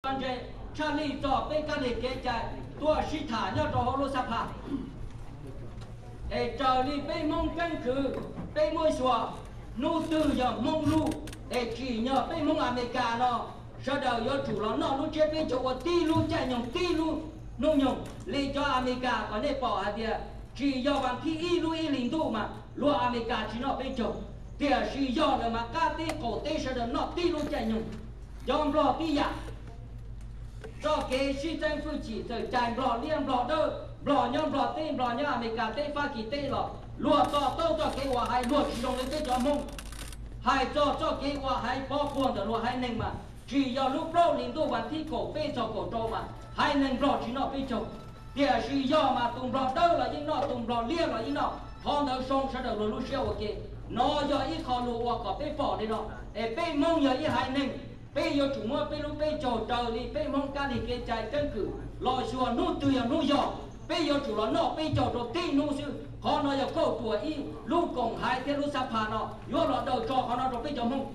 ntse tshaj lij txog peb kab lig kev cai tuaj sib tham nyob rau hauv lub xab phaj. Es raws li peb Hmoob keeb kwm, peb muab xyuas, hnub twg yog Hmoob lub, es tsim nyog peb Hmoob Amelikas no sawv daws yuav tsum los noj lub tsiab peb caug ua tib lub caij nyoog tib lub hnub nyoog li cov Amelikas kom nej pom hais tias tsis yog vas thib ib lub ib hlis ntuj mas luag Amelikas tsis noj peb caug, tiam sis yog lawm mas qab teb qaum teb sawv daws noj tib lub caij nyoog. Cov Nplog tib yam, txoj kev sib txeeb hwj chim txawm cais Nplog liab Nplog dawb, Nplog nyob Nplog teb Nplog nyob Amelikas teb Fab Kis teb los luag to taub txoj kev uas hais luag tsis zoo li peb cov Hmoob. Hais txog txoj kev uas hais pov puag ntawm luag haiv neeg mas tsis yog lub plaub hlis ntuj vas thib kaum peb txog kaum rau mas haiv neeg Nplog tsis noj peb caug. Tiam sis yog mas tus Nplog dawb los yeej noj, tus Nplog liab los yeej noj, qhov ntawd zoo sawv daws luag lub siab ua ke. No yog ib qho lus uas kom peb pom li no, es peb Hmoob yog ib haiv neeg, peb yuav tsum muab peb lub peb caug raws li peb Hmoob kab lig kev cai keeb kwm los xyuas hnub twg yog hnub yog, peb yuav tsum los noj peb caug rau tib hnub xwb. Qhov no yog kauj ruam ib, lub koom haiv thiab lub xab phaj no yuav los daws tso qhov no rau peb cov Hmoob.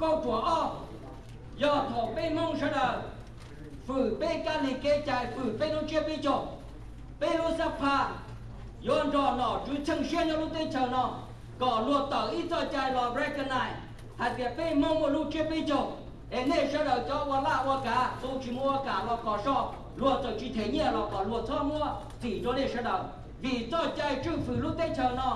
Kauj ruam ob, yog thaum peb Hmoob sawv daws fwm peb kab lig kev cai, fwm peb lub tsiab peb caug, peb lub xab phaj yuav nrog nom tswv tsheej siab nyob lub teb chaws no kom luag tawm ib txoj cai los recognize hais tias peb Hmoob muaj lub tsiab peb caug. Es nej sawv daws cov ua laj ua kav, tus tsis mus ua kam los kom so, luag txawm tsis them nyiaj los kom luag txhob muab txim rau nej sawv daws, vim txoj cai tswj fwm lub teb chaws no